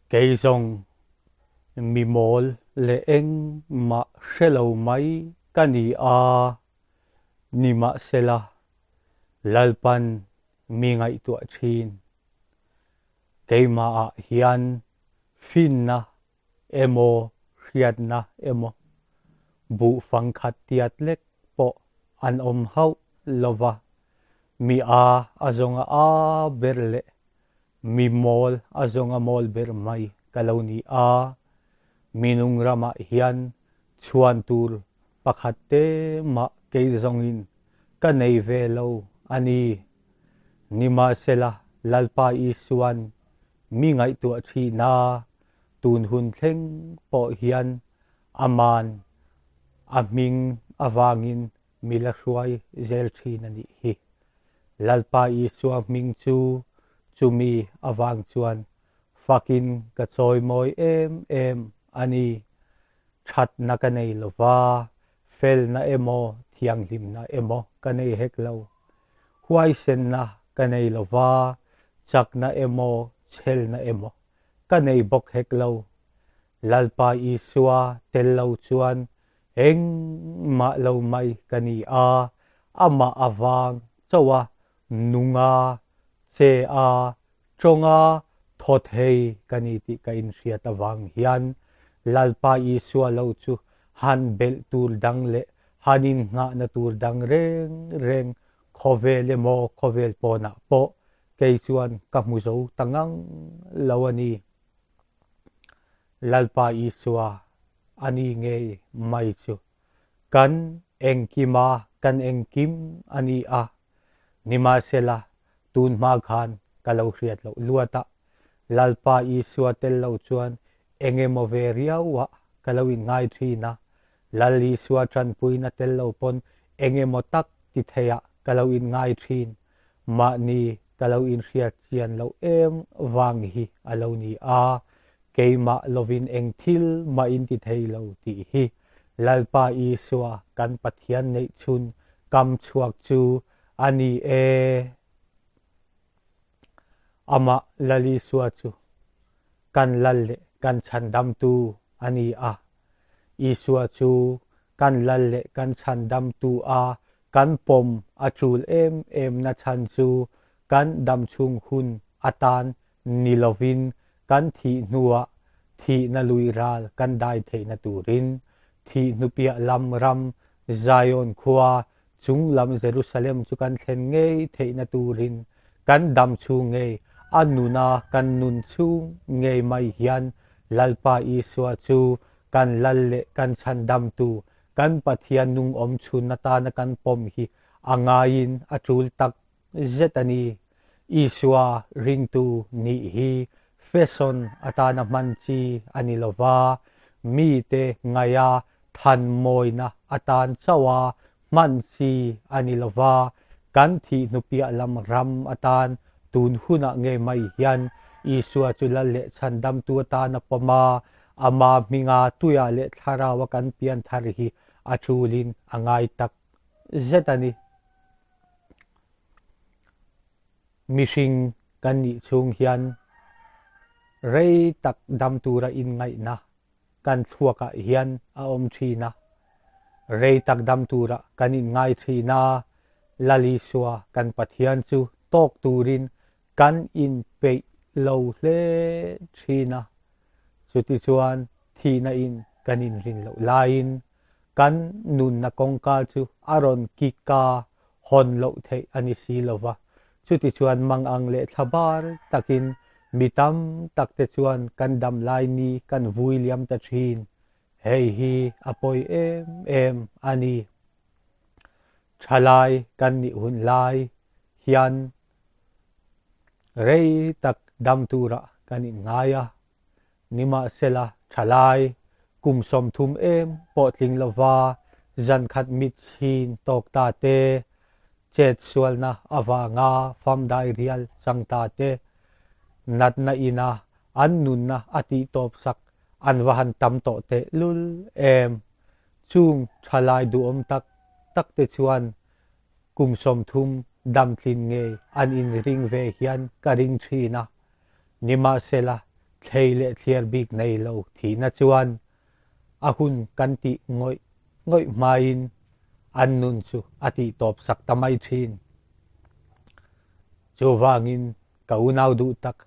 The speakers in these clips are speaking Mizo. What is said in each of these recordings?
Kei zawng mi mawl leh engmah hre lo mai ka ni a, nimahsela Lalpan mi ngaihtuah thin. Keimahah hian finna emaw hriatna emaw buh fangkhat tiat lek pawh an awm hauh lova, mi a a zawnga a ber leh mi mawl a zawnga mawl ber mai ka lo ni a, minung ramah hian chhuan tur pakhat te mah kei zawngin ka nei ve lo a ni. Nimahsela Lalpa Isua'n mi ngaihtuah thihna tun hun thleng pawh hian aman a hming avangin mi la hruai zel thin a nih hi. Lalpa Isua hming chu chumi avang chuan fakin ka chawimawi em em a ni. Thatna ka nei lova, felna emaw thianghlimna emaw ka nei hek lo. Huaisenna ka nei lova, chakna emaw chhelna emaw ka nei bawk hek lo. Lalpa Isua tel lo chuan engmah lo mai ka ni a, amah avang chauh a nung a, che a, tawng a, thaw thei ka ni tih ka inhriat avang hian Lalpa Isua lo chu han belh tur dang leh han innghahna tur dang reng reng khawvel emaw khawvel pawnah pawh kei chuan ka hmu zo ta ngang lo a ni. Lalpa Isua a ni ngei mai chu kan engkima kan engkim a ni a, nimahsela tun hma khan ka lo hriat loh luat a, Lalpa Isua tel lo chuan eng emaw ve riauah ka lo inngai thin a, Lal Isua tanpuina tel lo pawn eng emaw tak ti theiah ka lo inngai thin. Mahni ka lo inhriat chian loh em vang hi a lo ni a, keimah lovin eng thil mah in ti thei lo tih hi Lalpa Isua kan Pathian neih chhun kam chhuak chu a ni e. Amah Lal Isua chu kan Lal leh kan Chhandamtu a ni a. Isua chu kan Lal leh kan Chhandamtu a kan pawm a tul em em na chhan chu kan damchhung hun atan ni lovin kan thih hnuah thihna lui ral kan dai theihna turin thih hnupiah lam ram Zion khua chung lam Jerusalem chu kan thlen ngei theihna turin kan dam chhung ngei a nuna kan nun chhung ngei mai hian Lalpa Isua chu kan Lal leh kan Chhandamtu kan Pathian nung awm chhun atana kan pawm hi a ngaiin a tul tak zet a ni. Isua ringtu nih hi fashion atana hman chi a ni lova, mite ngaia thanmawina atan chauha hman chi a ni lova, kan thih hnupiah lam ram atan tun hunah ngei mai hian Isua chu Lal leh Chhandamtu atana pawm a, ama hminga tuia leh thlaraua kan pian thar hi a tulin a ngai tak zet a ni. Mihring kan nih chhung hian rei tak dam tura inngaihna kan thluakah hian a awm thin a. Rei tak dam tura kan inngai thin a, Lal Isua kan Pathian chu tawk turin kan inpeih lo hle thin a. Chutichuan thihna in kan inrin loh laiin Kan nunna kawngka chu a rawn kik a, hawn loh theih a ni si lo va. Chutichuan mangang leh thlabar takin mi tam takte chuan kan dam lai ni kan vui liam ta thin. Hei hi a pawi em em a ni. Thalai kan nih hun lai hian rei tak dam turah kan inngai a. Nimahsela, thalai, kum 30 em pawh tling lova zankhat mit chhin tawk ta te, chet sualna avanga famdai rial chang ta te, natna ina an nunna a tihtawp sak an va han tam tawh teh lul em. Chung thalai duhawm tak tak te chuan kum 30 damtlin ngei an inring ve hian ka ring thin a. Nimahsela, Thlei leh thliar bik nei lo thihna chuan a hun kan tih ngawih ngawih hmain an nun chu a tih tawp sak ta mai thin. Chuvangin ka unau duh tak,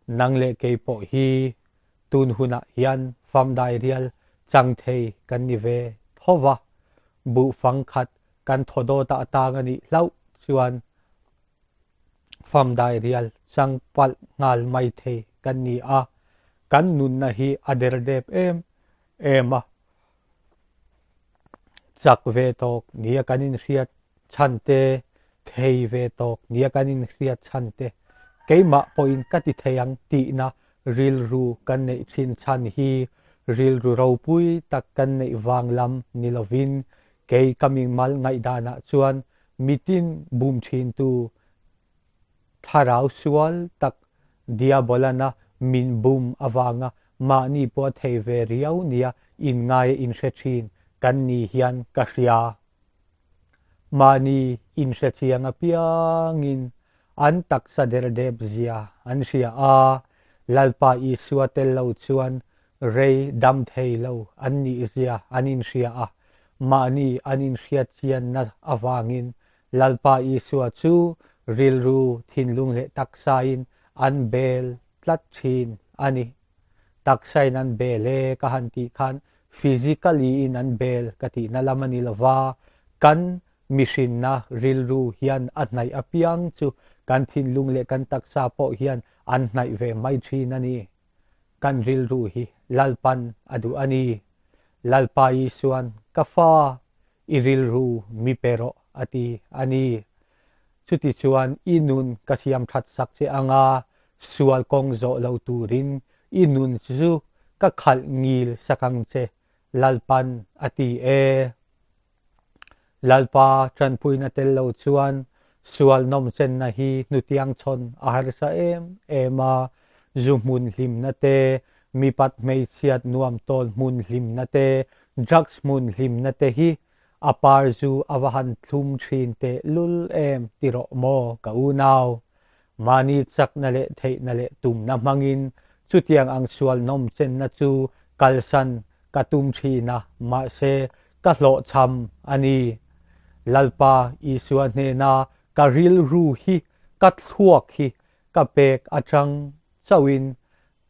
nang leh kei pawh hi tun hunah hian famdai rial chang thei kan ni ve tho va, buh fang khat kan thaw dawt ah tang a nih hlauh chuan famdai rial chang palh nghal mai thei kan ni a, kan nunna hi a derdep em em a, chak ve tawk nia kan inhriat chhan te, thei ve tawk nia kan inhriat chhan te, keimah pawhin ka ti thei ang tihna rilru kan neih thin chhan hi rilru ropui tak kan neih vang lam ni lovin kei ka mingmal ngaihdanah chuan mitin bum thintu Thlarau sual tak Diabolana min bum avanga mahni pawh a thei ve riau nia inngaia inhre thin kan ni hian ka hria. Mahni inhre chiang apiangin an taksa derdep zia an hria a, Lalpa Isua tel lo chuan rei dam thei lo an nih zia an inhria a, mahni an inhriat chianna avangin Lalpa Isua chu rilru, thinlung leh taksain an bel tlat thin a ni. Taksain an bel e ka han tih khan physically in an bel ka tihna lam a ni lova, kan mihrinna rilru hian a hnaih apiang chu kan thinlung leh kan taksa pawh hian an hnaih ve mai thin a ni. Kan rilru hi Lalpan a duh a ni. Lalpa Isuan, Ka fa, I rilru mi pe rawh a ti a ni. Chutichuan i nun ka siam that sak che anga sual kawng zawh lo turin i nun chu ka khalh ngil sak ang che Lalpan a ti e. Lalpa tanpuina tel lo chuan sual nawmchenna hi hnutiang chhawn a harsa em em a, zu hmun hlimna te, mipat hmeichhiat nuam tawl hmun hlimna te, drugs hmun hlimna te hi a par zu a va han thlum thin teh lul em ti rawh maw ka unau. Mahni chakna leh theihna leh tumna hmangin chutiang ang sual nawmchenna chu kalsan ka tum thin a, mahse ka hlawhchham a ni. Lalpa Isua hnena ka rilru hi ka thluak hi ka pek atang chauhin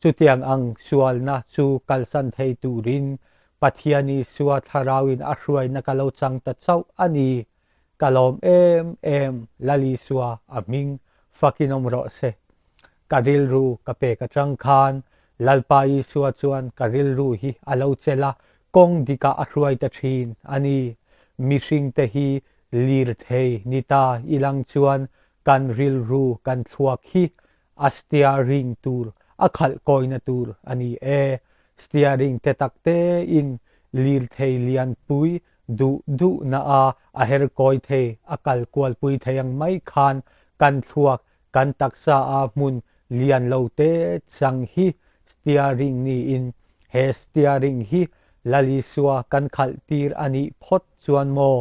chutiang ang sualna chu kalsan thei turin Pathian Isua Thlarauin a hruaina ka lo chang ta chauh a ni. Ka lawm em em Lal Isua a hming fakin awm rawh se. Ka rilru ka pek atang khan Lalpa Isua chuan ka rilru hi a lo chelh a, kawng dikah a hruai ta thin a ni. Mihringte hi lirthei ni ta ilang chuan kan rilru kan thluak hi a steering tur a khalh kawina tur a ni e. Steering te tak tein lirthei lianpui duh duhna a a her kawi thei, a kal kualpui thei ang mai khan kan thluak kan taksa a hmun lian lo te chang hi steering niin he steering hi Lalisua kan khalh tir a nih phawt chuan maw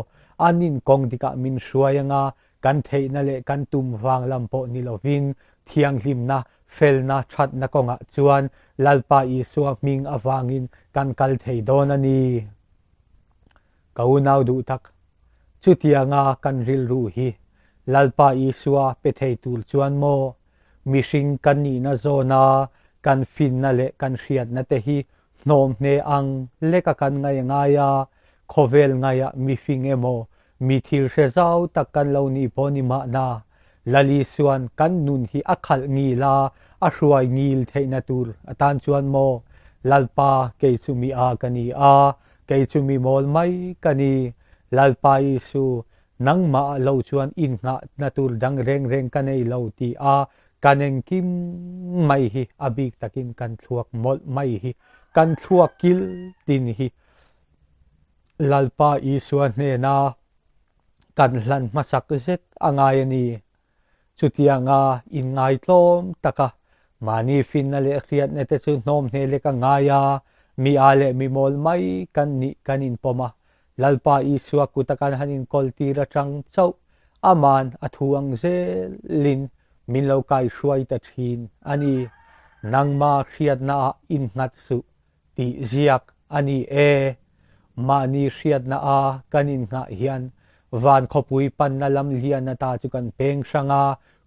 an in kawng dikah min hruai anga kan theihna leh kan tum vang lam pawh ni lovin thianghlimna, felna, thatna kawngah chuan Lalpa Isua hming avangin kan kal thei dawn a ni. Ka unau duh tak, chutianga kan rilru hi Lalpa Isua pe thei tur chuan maw mihring kan nihna zawna kan finna leh kan hriatna te hi hnawm hne ang leka kan ngaih a ngai a, khawvel ngaihah mifing emaw Mi thil hre zau tak kan lo nih pawh ni mahna, Lali chuan kan nun hi a khalh ngil a, a hruai ngil theihna tur atan chuan maw, Lalpa kei chu mi a ka ni a, kei chu mi mawl mai ka ni, Lalpa Isu, nangmah ah lo chuan innghahna tur dang reng reng ka nei lo ti a kan engkim mai hi a bik takin kan thluak mawlh mai hi, kan thluak kil tin hi. Lalpa Isua hnena kan hlan hmasak zet a ngai a ni. Chutianga inngaitlawm taka mahni finna leh hriatna te chu hnawm hne lek a ngai a, mi a leh mi mawl mai kan nih kan inpawm a. Lalpa Isua kuta kan han inkawl tir atang chauh aman a thu ang zelin min lo kaihruai ta thin a ni. Nangma hriatnaah innghat suh tih ziak a ni e. Mahni hriatna a kan innghah hian van khawpui panna lam lian ata chu kan peng hrang a,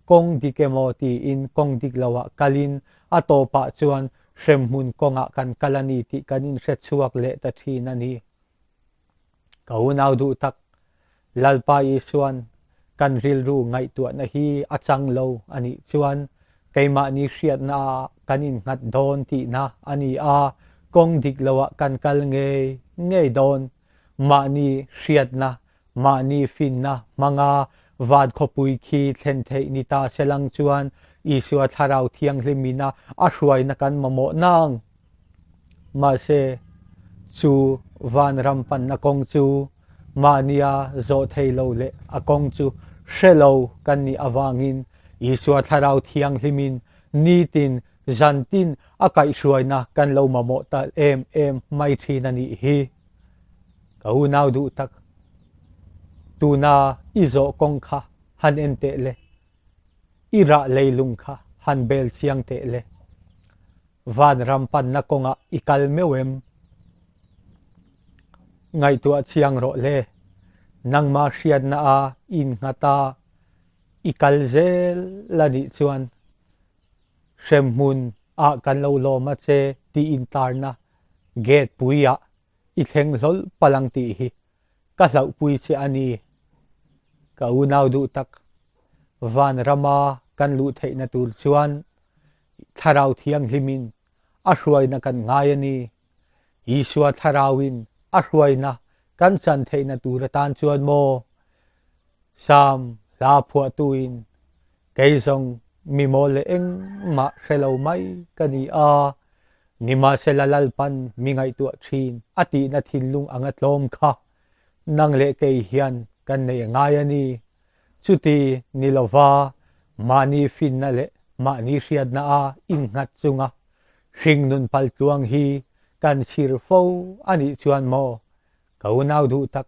kawng dik emaw tiin kawng dik loah kalin a tawpah chuan hremhmun kawngah kan kal a ni tih kan inhre chhuak leh ta thin a ni. Ka unau duh tak, Lalpa Isuan kan rilru ngaihtuahna hi a chang lo a nih chuan keimahni hriatna ah kan innghat dawn tihna a ni a, kawng dik loah kan kal ngei ngei dawn. Mahni hriatna, mahni finna hmanga van khawpui khi thlen theih ni ta se lang chuan Isua Thlarau Thianghlimina a hruaina kan mamawh nang. Mahse, chu vanram panna kawng chu mahnia zawh thei lo leh a kawng chu hre lo kan nih avangin Isua Thlarau Thianghlimin nitin zantin a kaihhruaina kan lo mamawh ta em em mai thin a nih hi. Ka unau duh tak, tuna i zawh kawng kha han en teh le, i rah leilung kha han bel chiang teh le. Vanram panna kawngah i kal meuh em? Ngaihtuah chiang rawh le. Nangmah hriatna a innghat a, i kal zel a nih chuan hremhmun ah kan lo lawm a che tih intarna gate puiah i thleng hlawl palh ang tih hi ka hlauhpui che a ni. Ka unau duh tak, vanrama kan luh theihna tur chuan Thlarau Thianghlimin a hruaina kan ngai a ni. Isua Thlarauin a hruaina kan chan theihna tur atan chuan maw? Sam hla phuahtuin, Kei zawng mi mawl leh engmah hre lo mai ka ni a, nimahsela Lalpan mi ngaihtuah thin a tihna thinlung anga tlawm kha nang leh kei hian kan nei a ngai a ni. Chuti ni lova mahni finna leh mahni hriatna a innghat chunga hringnun paltluang hi kan chhir fo a nih chuan maw ka unau duh tak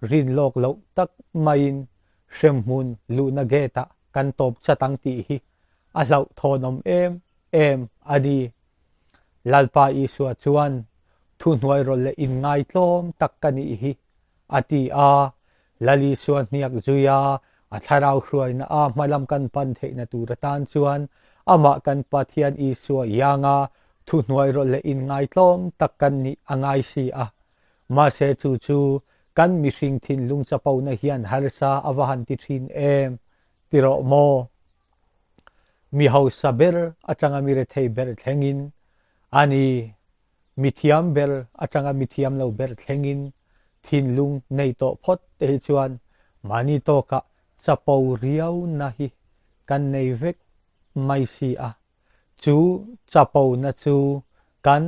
rin lawk loh tak maiin hremhmun luhna gate ah kan tawp chat ang tih hi a hlauhthawnawm em em a ni. Lalpa Isua chuan thuhnuairawlh leh inngaitlawm tak ka nih hi a ti a, Lal Isua hniak zui a, a thlarau hruaina a hmalam kan pan theihna tur atan chuan amah kan Pathian Isua ianga thuhnuairawlh leh inngaitlawm tak kan nih a ngai si a. Mahse chu chu kan mihring thinlung chapona hian harsa a va han ti thin em? Ti rawh maw? Mi hausa ber atanga mi rethei ber thlengin a ni. Mi thiam ber atanga mi thiam lo ber thlengin thinlung nei tawh phawt te hi chuan mahni tawkah chapo riauna hi kan nei vek mai si a. Chu chapona chu kan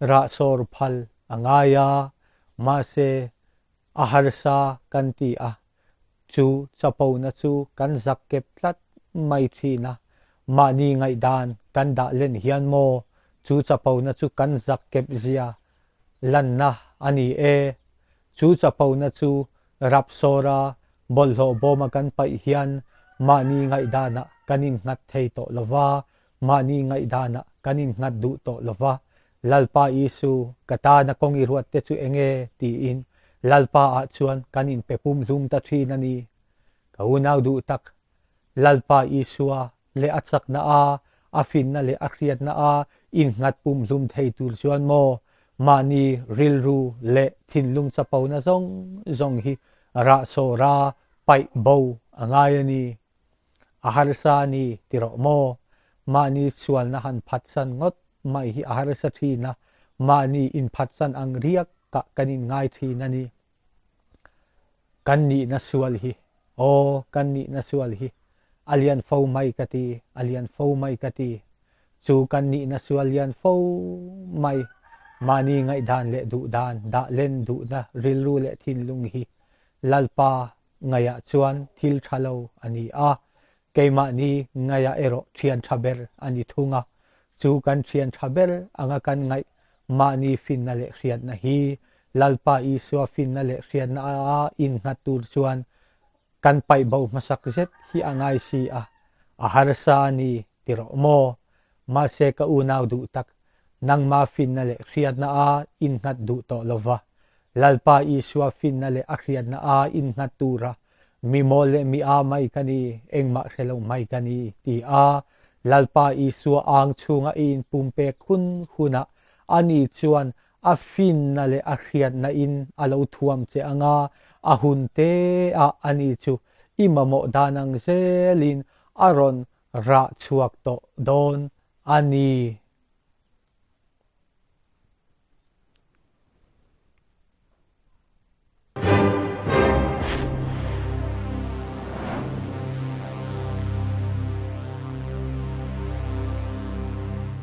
rahsawr phal a ngai a, mahse a harsa kan ti a. Chu chapona chu kan zak kep tlat mai thin a, mahni ngaihdan kan dah len hian maw chu chapona chu kan zak kep zia lanna a ni e. Chu chapona chu rapsawra bawlhhlawh bawma kan paih hian mahni ngaihdanah kan innghat thei tawh lo va, mahni ngaihdanah kan innghat duh tawh lo va. Lalpa Isu, ka tana kawng i ruat te chu eng e? tiin Lalpa ah chuan kan inpe pumhlum ta thin a ni. Ka unau duh tak, Lalpa Isua leh a chakna a, a finna leh a hriatna a innghat pumhlum thei tur chuan maw mahni rilru leh thinlung chapona zawng zawng hi rahsawra paih bo a ngai a ni. A harsa a ni ti rawh maw? Mahni sualna han phatsan ngawt mai hi a harsa thin a, mahni inphatsan ang riak kah kan inngai thin a ni. Kan nihna sual hi, aw kan nihna sual hi a lian fo mai ka ti, a lian fo mai ka ti. Chu kan nihna sual lian fo mai, mahni ngaihdan leh duhdan dah len duhna rilru leh thinlung hi Lalpa ngaihah chuan thil tha lo a ni a, keimahni ngaihah erawh thian tha ber a ni thung a. Chu kan thian tha ber anga kan ngaih mahni finna leh hriatna hi Lalpa Isua finna leh hriatna a innghat tur chuan kan paih bo hmasak zet hi a ngai si a, a harsa a ni ti rawh maw? Mahse ka unau duh tak, nangma finna leh hriatna a innghat duh tawh lova, Lalpa Isua finna leh a hriatna a innghat tura mi mawl leh mi a mai ka ni, engmah hre lo mai ka ni, ti a Lalpa Isua ang chhunga i inpumpek hun hunah ani chuan a finna leh a hriatna in a lo thuam che anga a hun te ah ani chu i mamawh dan ang zelin a rawn rah chhuak tawh dawn a ni.